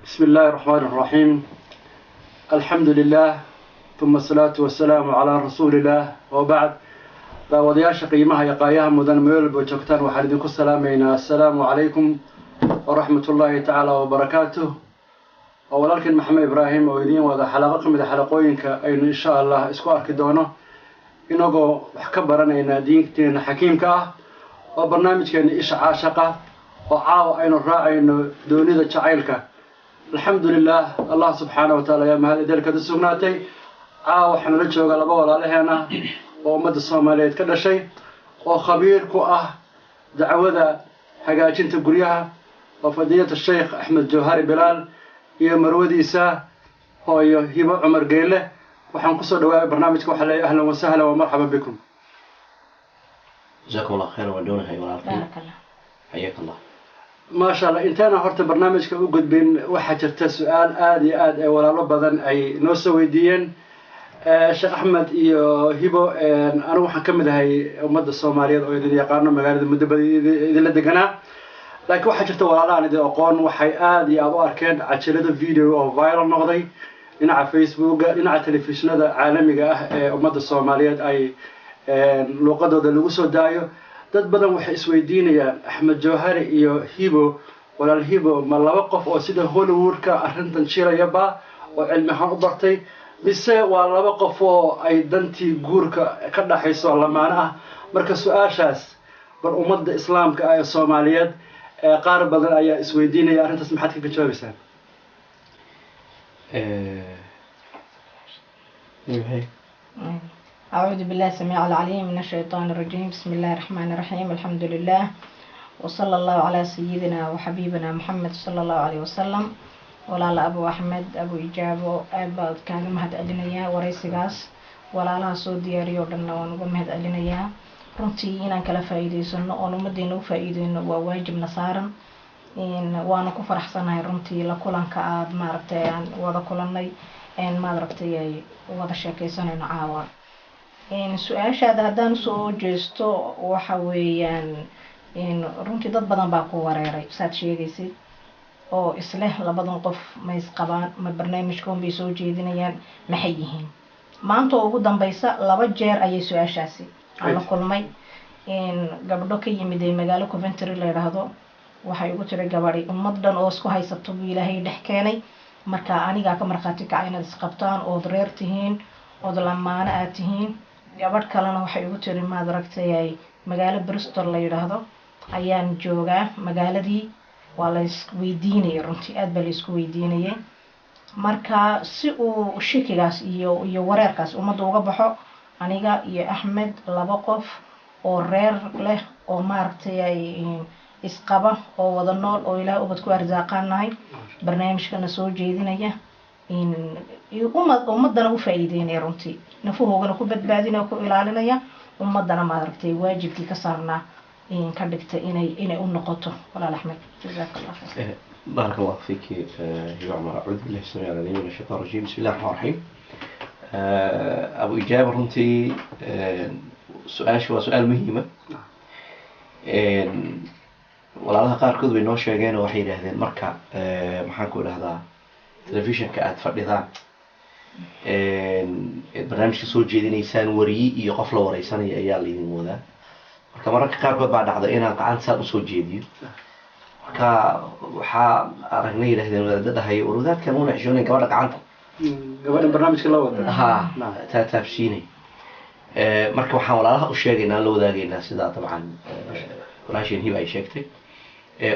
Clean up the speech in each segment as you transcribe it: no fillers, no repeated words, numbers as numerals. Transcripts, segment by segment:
بسم الله الرحمن الرحيم، الحمد لله، ثم الصلاة والسلام على رسول الله، وبعد. Daawadayaasha qiimaha iyo qaayaha mudan, meel walba joogtaan, waxaan idinku salaamaynaa assalaamu calaykum waraxmat ullaahi tacaala wabarakaatuh. Oo walaalkeen Maxamed Ibraahim oo idiin wada xalaqo ka mid a xalaqooyinka aynu insha Allah isku arki doono, inagoo wax ka baranaynaa diinteena xakiimka ah, oo barnaamijkeena Isha Caashaqa, oo caawa aynu raacayno doonida jacaylka. Alxamdu lilah, Allah subxaana wa taala ayaa mahad edelkada sugnaatay. Caawa waxaana la jooga laba walaalaheena oo ummadda Soomaaliyeed ka dhashay, oo khabiir ku ah dacwada hagaajinta guryaha, oo fadiilata Sheikh Axmed Jawhari Bilaal iyo marwadiisa hooyo Hibo Cumar Geyle. Waxaan kusoo dhawaabay barnaamijka. Waxaa leeyahay ahlan wasahlan wa marxaban bikum. Jazakum Allah khayran, waan doonahay walaalkay. Baarak Allah. Xayaak Allah. Maasha Allah. Intaana horta barnaamijka u gudbin, waxaa jirta su-aal aada iyo aad ee walaalo badan ay noo soo weydiiyeen. Sheekh Axmed iyo Hibo, anigu waxaan ka mid ahay ummadda Soomaaliyeed oo idin yaqaano, magaalada muddo badan idinla deganaa, laakiin waxaa jirta walaalo aan idin aqoon. Waxay aada iyo aada u arkeen cajalado video oo viral noqday dhinaca Facebooka, dhinaca telefishinada caalamiga ah ee ummadda Soomaaliyeed ay luuqadooda lagu soo daayo. Dad badan waxay isweydiinayaan, Axmed Jawhari iyo Hibo, walaal Hibo, ma laba qof oo sida Hollywoodka arrintan jilayaba oo cilmi ahaan u bartay, mise waa laba qof oo ay dantii guurka ka dhaxayso, lamaano ah? Marka su-aashaas bal ummadda Islaamka ah ee Soomaaliyeed ee qaar badan ayaa isweydiinaya arrintaas, maxaad kaga jawaabaysaan? Maxay? أعوذ بالله السميع العليم من الشيطان الرجيم. بسم الله الرحمن الرحيم. الحمد لله، وصلى الله على سيدنا وحبيبنا محمد صلى الله عليه وسلم. Walaala Abu Axmed, Abu Ijaabo, aad baad kaaga mahad celinayaa waraysigaas. Walaalaha soo diyaariyo o dhanna waan uga mahad celinayaa. Runtii inaan kala faa-iideysano oon ummadeena u faa-iideyno waa waajibna saaran. Waana ku faraxsanahay runtii la kulanka aada maaragtay aan wada kulanay, maaragtay ay wada sheekeysanayno caawa. Su-aashaada haddaan usoo jeesto, waxa weeyaan runtii dad badan baa ku wareeray saad sheegaysid, oo isleh labadan qof ma isqabaan, ma barnaamijka unbay soo jeedinayaan, maxay yihiin? Maanta oo ugu dambeysa laba jeer ayay su-aashaasi aan la kulmay. Gabdho ka yimid ee magaalo Coventry la yidhaahdo waxay ugu tiri gabadhi, ummad dhan oo isku haysato buu Ilaahay dhex keenay, marka anigaa ka markhaati kaca inaad isqabtaan ood reer tihiin ood lamaano aad tihiin. Gabadh kalena waxay ugu tiri, maad aragtay, ay magaalo Bristol la yidhaahdo ayaan joogaa. Magaaladii waa la isweydiinayay, runtii aad baa la isku weydiinayay. Marka si uu shikigaas iyo wareerkaas ummadda uga baxo, aniga iyo Axmed laba qof oo reer leh oo maaragtay ay isqaba oo wada nool oo Ilaah ubad ku arsaaqaan nahay, barnaamijkana soo jeedinaya, ummadana u faa-iideynaya, runtii nafahoogana ku badbaadinaya, ku ilaalinaya ummadana, maaragtay waajibkii ka saarnaa ka dhigta inay u noqoto. Walaal Axmed, jazaaka Allah khayr. بارك الله فيك يا عمر. أعوذ بالله السميع العليم من الشيطان الرجيم. بسم الله الرحمن الرحيم. أبو إجابة، runtii su-aasha waa su-aal muhiima. Walaalaha qaarkood bay noo sheegeen oo waxay yidhaahdeen, marka maxaan ku idhahdaa, telefishinka aada fadhidaan eed barnaamijka soo jeedinaysaan, wariye iyo qof la wareysanaya ayaa laydin wadaa. Marka mararka qaarkood baa dhacda inaan gacanta saan usoo jeediyo. Marka waxaa aragnay, yidhahdeen, wadaada dhahay, war wadaadkan una xishoonay gabadha gacanta gabadhan barnaamijka la wada. Ha taataabsiinay. Marka waxaan walaalaha u sheegaynaa, la wadaagaynaa, sidaa dabcan walaasheen Hiba ay sheegtay,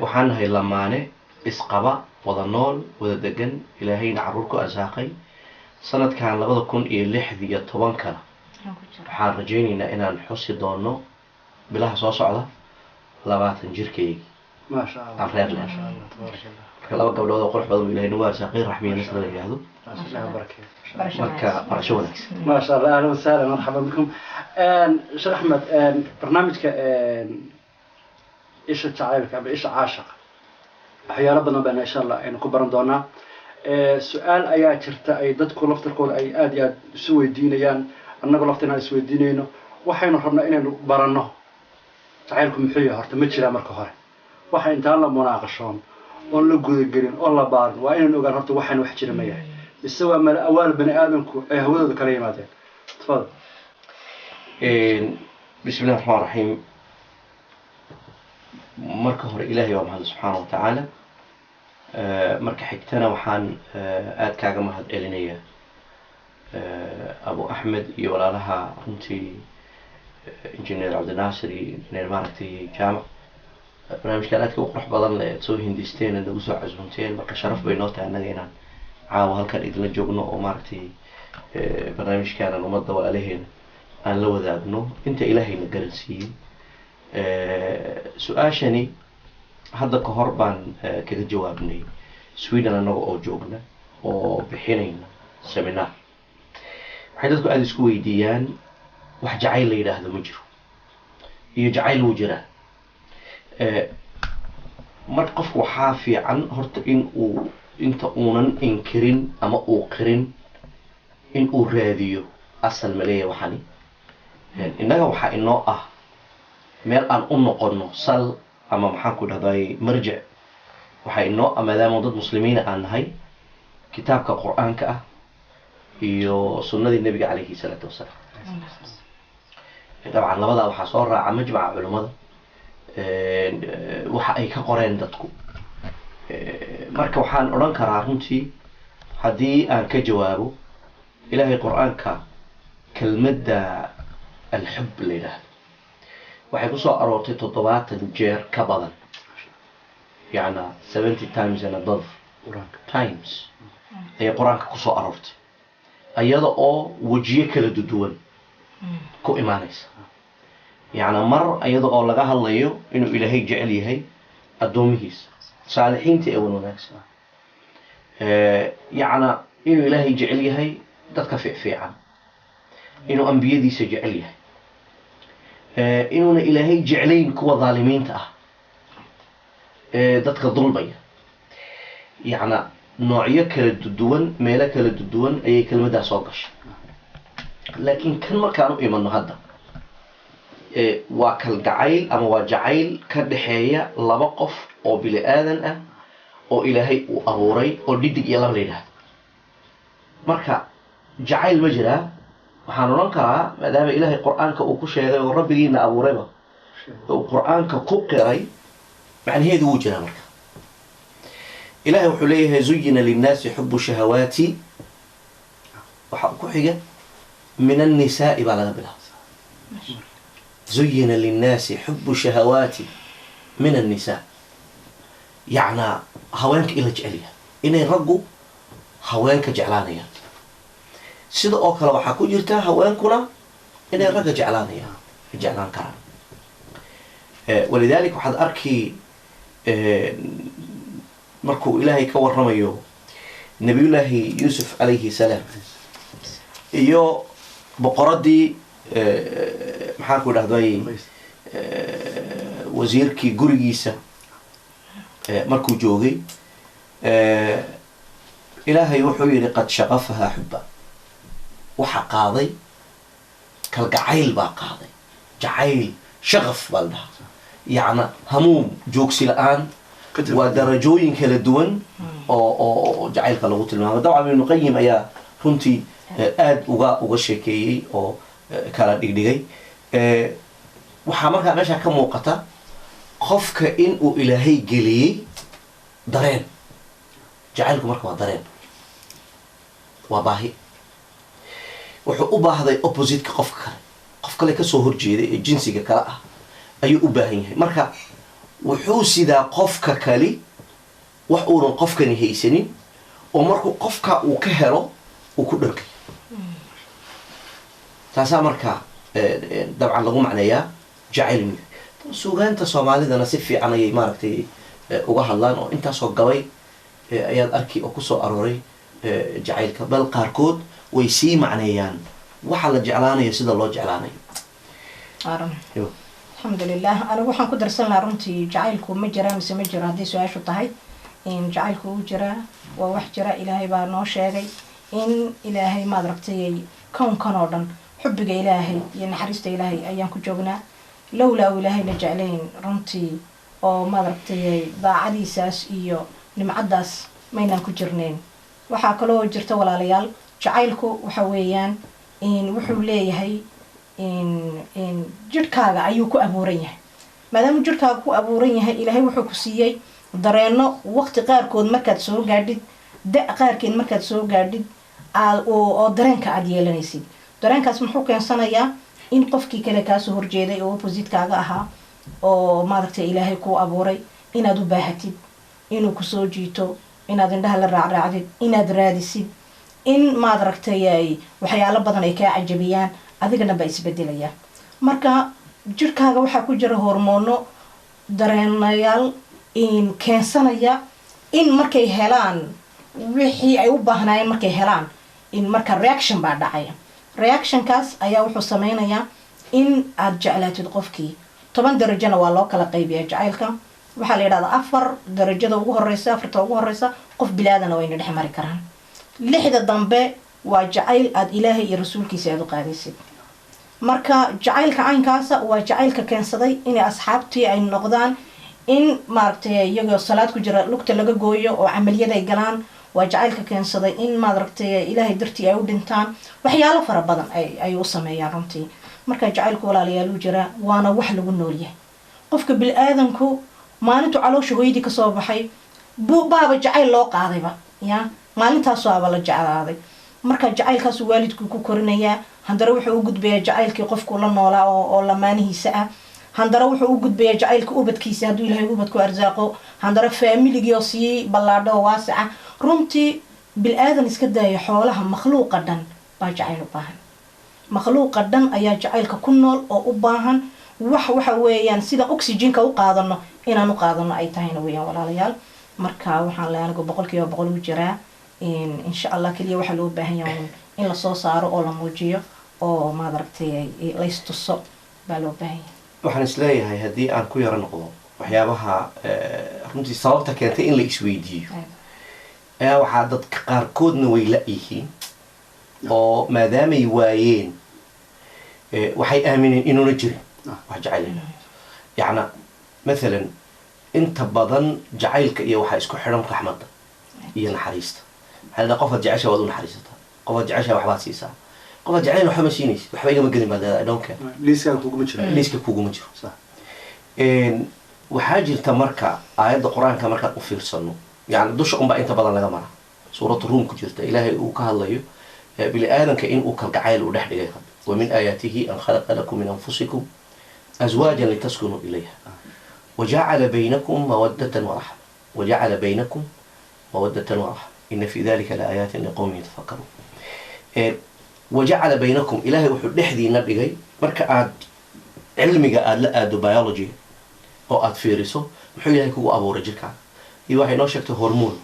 waxaan nahay lamaane isqaba, wada nool, wada degan, Ilaahayna carruur ku arsaaqay. Sanadkan 2016-kana waxaan rajaynaynaa inaan xusi doono bilaha soo socda 20 jirkaygi. Maasha Allah. Aan reer leh. Maasha Allah, tabaaraka Allah. Marka laba gabdhood oo qurux badan buu Ilahay nagu arsaaqay, Raxmiya Nasra la yidhaahdo. Maasha Allah, barakeeyo. Marka barasho wanaagsan. ما شاء الله، اهلا وسهلا، مرحبا بكم. شيخ احمد، barnaamijka Isha Jacaylka ama Isha Caashaqa waxyaalo badan baana insha Allah aynu ku baran doonaa. Su-aal ayaa jirta ay dadku laftarkooda ay aada iyo aada isu weydiinayaan, annagu laftina aan isweydiinayno. Waxaynu rabnaa inaynu baranno jacaylku muxuu yahay horta, ma jiraa? Marka hore waxa intaan la munaaqashoon Oon la gudagelin oon la baarin, waa inaan ogaan horta waxaan wax jira ma yahay mise waa mala awaal bani aadamku ay hawadooda kala yimaadeen. Tafadal. Bismi illahi raxmaan raxiim. Marka hore Ilaahay waa mahad subxaana wa tacaala. Marka xigtana waxaan aada kaaga mahad celinayaa, Abu Axmed iyo walaalaha runtii, Engineer Cabdinaasir iyo Engineer maaragtay Jaamac, barnaamijkan aadka u qurux badan le aad soo hindisteen aad nagu soo casuumteen. Marka sharaf bay noo tahay annaga inaan caawa halkan idinla joogno oo maaragtay barnaamijkaanan ummadda walaalaheena aan la wadaagno inta Ilaahayna garansiiyey. Su-aashani hadda ka hor baan kaga jawaabnay Sweden annaga oo joogna oo bixinayna seminar. Waxay dadku aada isku weydiiyaan wax jacayl la yidhaahdo ma jiro iyo jacayl wuu jiraa. Marka qofku waxaa fiican horta in uu inta uunan inkirin ama uu qirin in uu raadiyo asal maleeya. Waxani innaga waxaa inoo ah meel aan u noqono sal ama maxaan ku dhahday marjic, waxaa inoo ah, maadaama dad muslimiina aan nahay, kitaabka Qur-aanka ah iyo sunnadii Nebiga calayhi salaatu wasalaam. Dabcan labadaa waxaa soo raaca majmaca culimmada waxa ay ka qoreen dadku. Marka waxaan odhan karaa runtii haddii aan ka jawaabo, Ilaahay Qur-aanka kelmadda alxub la yidhaahdo waxay kusoo aroortay 70 jeer ka badan, yacna 70 times and above times ayay Qur-aanka kusoo aroortay, iyada oo wejiyo kala duwan ku imaanaysa. Yacna mar iyada oo laga hadlayo inuu Ilaahay jecel yahay addoomihiisa saalixiinta ee wan wanaagsan, yacna inuu Ilaahay jecel yahay dadka fiicfiican, inuu ambiyadiisa jecel yahay, inuuna Ilaahay jeclayn kuwa dhaalimiinta ah ee dadka dulmaya. Yacna noocyo kala duwan, meelo kala duwan ayay kelmaddaa soo gashay. Laakiin kan markaan u imano hadda waa kalgacayl ama waa jacayl ka dhexeeya laba qof oo bini aadan ah oo Ilaahay uu abuuray oo dhidig iyo laba la yidhaahdo. Marka jacayl ma jiraa? Waxaan odhan karaa, maadaama Ilaahay Qur-aanka uu ku sheegay oo rabbigiina abuurayba uu Qur-aanka ku qiray, macnaheedu wuu jiraa. Marka Ilahay wuxuu leeyahay: "Zuyina linnaasi xubu shahawaati", waxa ku xiga "min annisaai" baa laga bilaaba. "Zuyina linnaasi xubu shahawaati min annisaa", yacnaa haweenka in la jecel yahay, inay raggu haweenka jeclaanayaan. Sida oo kale waxaa ku jirta haweenkuna inay ragga jeclaanayaan, jeclaan karaan. Walidalik waxaad arki markuu Ilaahay ka waramayo Nabiyullaahi Yuusuf calayhi salaam iyo boqoradii, maxaan ku dhahday, wasiirkii gurigiisa markuu joogay, Ilaahay wuxuu yihi: "Qad shaqafahaa xubba", waxa qaaday kalgacayl baa qaaday, jacayl. Shaqaf baa la dhahaa, yacna hamuum joogsi la-aan. Waa darajooyin kala duwan oo jacaylka lagu tilmaamay. Dabcan Ibnu Qayim ayaa runtii aada uga sheekeeyey oo kala dhigdhigay. Waxaa markaa meesha ka muuqata qofka in uu Ilaahay geliyey dareen jacaylku. Marka waa dareen, waa baahi. Wuxuu u baahday opposite-ka qofka kale, qof kale kasoo horjeeday ee jinsiga kale ah ayuu u baahan yahay. Marka wuxuu sidaa qofka kali wax uunan qofkani haysanin oo markuu qofka uu ka helo uu ku dhargay. Taasaa marka dabcan lagu macneeyaa jacayl inuu yahay. Suugaanta Soomaalidana si fiican ayay maaragtay uga hadlaan oo intaasoo gabay ayaad arki oo kusoo arooray jacaylka, bal qaarkood way sii macneeyaan waxa la jeclaanayo, sida loo jeclaanayo. Alxamdulilah. Anigu waxaan ku darsan lahaa runtii, jacaylku ma jiraa mise ma jiro haddii su-aashu tahay, in jacaylku uu jiraa, waa wax jira. Ilaahay baa noo sheegay in Ilaahay maad aragtay kownkan oo dhan xubbiga Ilaahay iyo naxariista Ilaahay ayaan ku joognaa. Lowlaa uu Ilaahayna jeclayn runtii Oo maaragtay daacadiisaas iyo nimcadaas maynaan ku jirnayn. Waxaa kaloo jirta, walaalayaal, jacaylku waxa weeyaan in wuxuu leeyahay in jidhkaaga ayuu ku abuuran yahay. Maadaama jidhkaaga ku abuuran yahay, Ilaahay wuxuu ku siiyey dareenno waqti qaarkood markaad soo gaadhid, da' qaarkeed markaad soo gaadhid, oo dareenka aada yeelanaysid. Dareenkaas muxuu keensanayaa? In qofkii kale kaasoo horjeeday oo opposite-kaaga ahaa oo maaragtay Ilaahay kuu abuuray inaad u baahatid, inuu kusoo jiito, inaad indhaha la raacraacdid, inaad raadisid, in maaragtay ay waxyaalo badan ay kaa cajabiyaan, adigana baa isbedelaya. Marka jirkaaga waxaa ku jira hormoono, dareenayaal in keensanaya in markay helaan wixii ay u baahnaayeen, markay helaan in marka reaction baa dhacaya. Reactionkaas ayaa wuxuu sameynayaa in aad jeclaatid qofkii. 10 darajona waa loo kala qaybiyaa jacaylka. Waxaa la yidhahdaa afar darajada ugu horeysa, afarta ugu horeysa qof bilaadana wayna dhex mari karaan. Lixda dambe waa jacayl aada Ilaahay iyo rasuulkiisa aada u qaadaysid. Marka jacaylka caynkaasa waa jacaylka keensaday inay asxaabtii ay noqdaan in maaragtay iyagoo salaad ku jira lugta laga gooyo oo camaliyad ay galaan. Waa jacaylka keensaday in maaragtay Ilaahay dartii ay u dhintaan, waxyaalo fara badan ay u sameeyaan runtii. Marka jacaylku, walaalayaal, u jiraa, waana wax lagu noolyahay. Qofka bil-aadanku maalintuu caloosha hooyadii kasoo baxay baaba jacayl loo qaadayba, ya maalintaasoo aba la jeclaaday. Marka jacaylkaasuu waalidku ku korinayaa. Handare wuxuu u gudbayaa jacaylkii qofku la noolaa oo lamaanihiisa ah. Handare wuxuu u gudbayaa jacaylka ubadkiisa hadduu Ilaahay ubad ku arsaaqo. Handare faamiligii oo sii ballaadho oo waasica. Runtii bil-aadan iska daaya, xoolaha, makhluuqa dhan baa jacayl u baahan. Makhluuqa dhan ayaa jacaylka ku nool oo u baahan. Wax waxa weeyaan sida oxygenka u qaadano inaan u qaadano ay tahayna weeyaan, walaalayaal. Marka waxaan le anigu 100% u jiraa, insha Allah. Keliya waxaa loo baahan yahay in lasoo saaro oo la muujiyo oo maaragtay laystuso baa loo baahan yahay. Waxaan isleeyahay haddii aan ku yaro noqdo waxyaabaha runtii sababta keentay in la isweydiiyo ayaa waxaa dadka qaarkoodna way la-yihiin oo maadaamay waayeen waxay aamineen inuuna jirin wax jacayl. Yacna mathalan inta badan jacaylka iyo waxaa isku xidhan raxmadda iyo naxariista. Maxaa la dhaha? Qofaad jecesha waad u naxariisataa, qofaad jecesha waxbaad siisaa, qofaad jecelayn waxba ma siinaysid, waxba igama gelin baad leedahay, I don't care. Liiskaaga kuguma jiro. Liiska kuguma jiro. Sax. Waxaa jirta marka aayadda Qur-aanka markaan u fiirsano, yani dusha unbaa inta badan laga maraa, Suuratu Ruum ku jirta, Ilaahay uu ka hadlayo bini aadanka in uu kalgacayl uu dhex dhigay. Rabbi: ومن آياته أن خلق لكم من أنفسكم أزواجا لتسكنوا إليها وجعل بينكم مودة ورحمة، وجعل بينكم مودة ورحمة إن في ذلك لآيات لقوم يتفكرون. وجعل بينكم, Ilaahay wuxuu dhexdiina dhigay. Marka aad cilmiga aada la aado biology oo aada fiiriso muxuu Ilaahay kugu abuuray jirkaaga iyo waxay noo sheegtay hormoon,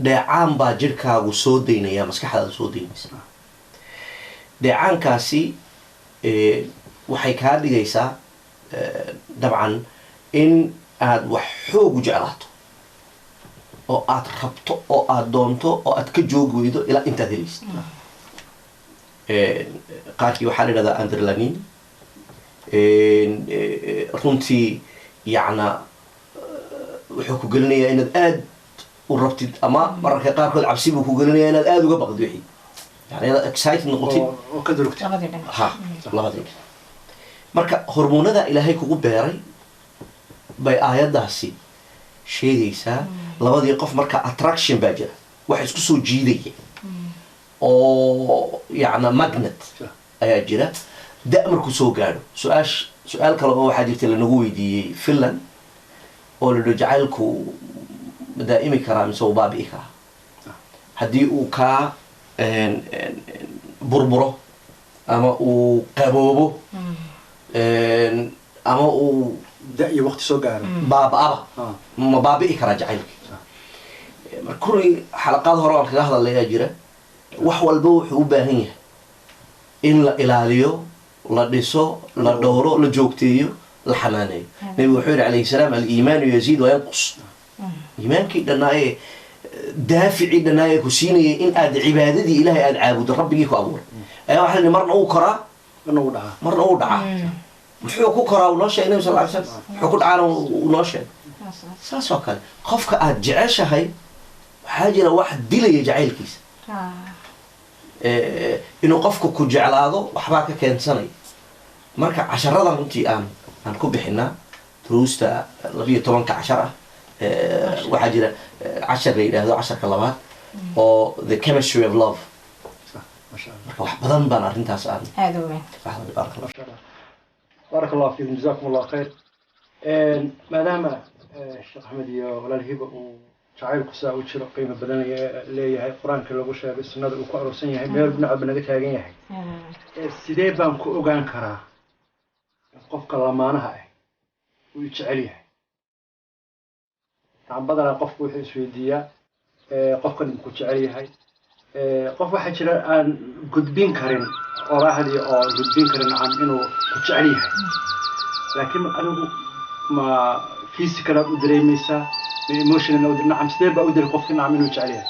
dheecaan baa jirkaagu soo daynaya, maskaxdaada soo daynaysa. Dheecaankaasi waxay kaa dhigaysaa dabcan in aad wax xoog u jeclaato oo aad rabto oo aad doonto oo aad ka joogi weydo ilaa intaad helaysid. Qaarkii waxaa la yidhahdaa adrenaline. Runtii yacna wuxuu ku gelinayaa inaad aad u rabtid, ama mararka qaarkood cabsi buu ku gelinayaa inaad aada uga baqdid wixii, yani inaad excited noqotid oo ka durugtid. Labadii dhinac. Ha, labadii dhinac. Marka hormoonada Ilaahay kugu beeray bay aayaddaasi sheegaysaa. Labadii qof marka attraction baa jira, wax isku soo jiidaya oo yacna magnet ayaa jira da markuu soo gaadho. Su-aash su-aal kale oo waxaa jirta lanagu weydiiyey Finland oo la dho jacaylku ma daa'imi karaa mise uu baabi'i karaa haddii uu kaa burburo ama uu qaboobo ama uu da iyo waqti soo gaaro baaba-aba, ma baabi'i karaa jacaylki? Marka kulli xalaqaad hore aan kaga hadalay ayaa jira. Wax walba wuxuu u baahan yahay in la ilaaliyo, la dhiso, la dhowro, la joogteeyo, la xanaaneeyo. Nebigu wuxuu yihi calayhi salaam: الإيمان يزيد وينقص. Iimaankii dhannaa ee daaficii dhannaa ee ku siinayay in aad cibaadadii Ilaahay aada caabuddo, Rabbigii ku abuuray, ayaa waxa la yidhi marna uu koraa, marna uu dhacaa, marna uu dhacaa. Muxuu ku koraa uu noo sheegay Nabi sal ly slam, muxuu ku dhacaana uu noo sheegay. Saas oo kale qofka aad jeceshahay waxaa jira wax dilaya jacaylkiisa. Inuu qofku ku jeclaado waxbaa ka keensanaya. Marka casharadan runtii aan ku bixinaa duruusta 12-ka cashar ah, waxaa jira cashar la yidhaahdo casharka labaad oo The Chemistry of Love. Masha Allah. Marka wax badan baan arrintaas aan Aada u weyn. Baarak Allah. Masha Allah, baarak Allah fiikum, jazakum Allah khayr. Maadaama Sheekh Axmed iyo walaal Hiba uu jacaylku saa u jiro, qiimo badan leeyahay, Qur-aanka lagu sheegay, sunnada uu ku aroorsan yahay, meel dhinacba naga taagan yahay, sidee baan ku ogaan karaa in qofka lamaanaha ah uu i jecel yahay? Yani badanaa qofku wuxuu isweydiiyaa, qofkan ku jecel yahay. Qof waxaa jira aan gudbin karin qoraahdii oo gudbin karin, nacam, inuu ku jecel yahay, laakiin adigu ma physical aad u dareemaysaa, ma emotional, nacam, sidee baa u diri qofka, nacam, inuu jecel yahay?